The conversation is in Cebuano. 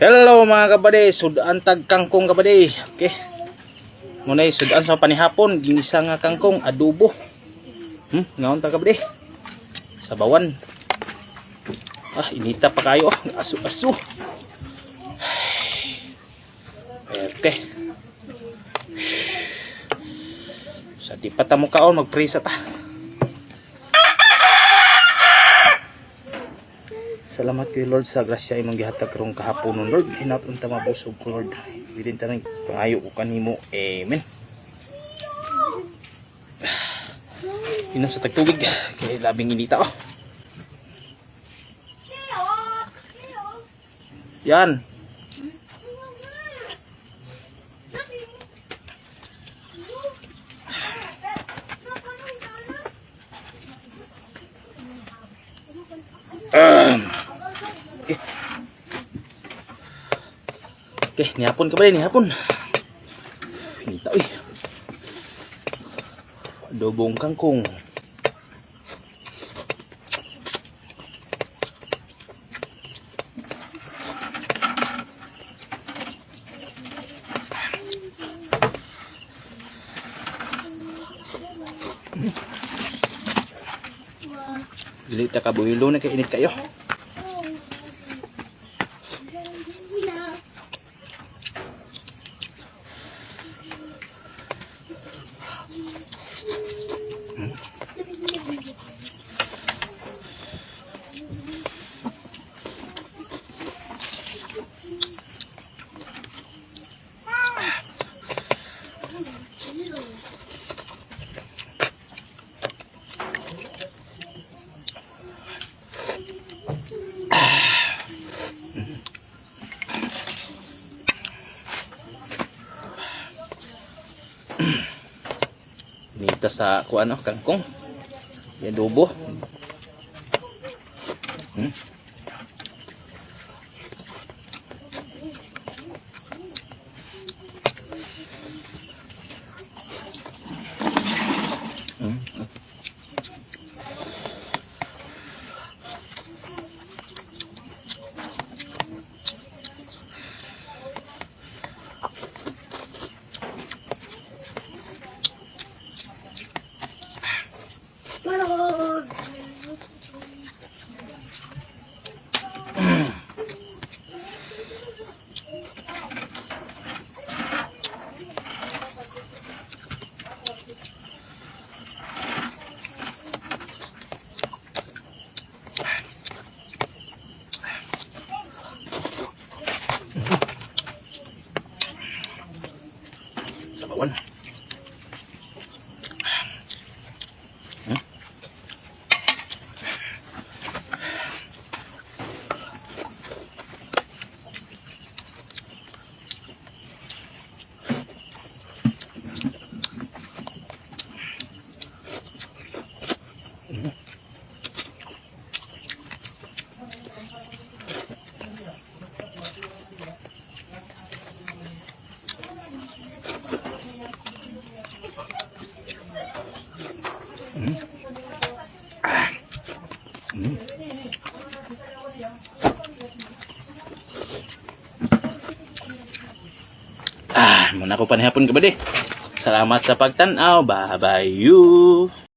Hello mga kabady, sudan tag kangkong, kabady. Okay. Muna sudan sa panihapon, ginisa nga kangkong adobo. Ngaon ta, kabady? Sabawan. Ah, inita pa kayo. Ah, aso-aso. Okay. Sa di pa ta mo kaon, magprisa ta. Salamat kay Lord sa grasya imong gihatag karong kahaponon, Lord. Hinaut unta mabusog ko, Lord. Bilin tanang pangayo ko kanimo. Amen. Inom sa tagtubig kay labing inita oh. Yan. Okay. Okay, nihapon ka ba rin? Nihapon. Inita, uy. Adobong kangkong. Dili ta kabuhilo na kay init kayo. Inita sa kuan oh, kangkong. Adobo. Sabawan. Ah, muna ko panihapon, kabady. Salamat sa pagtanaw. Bye-bye you.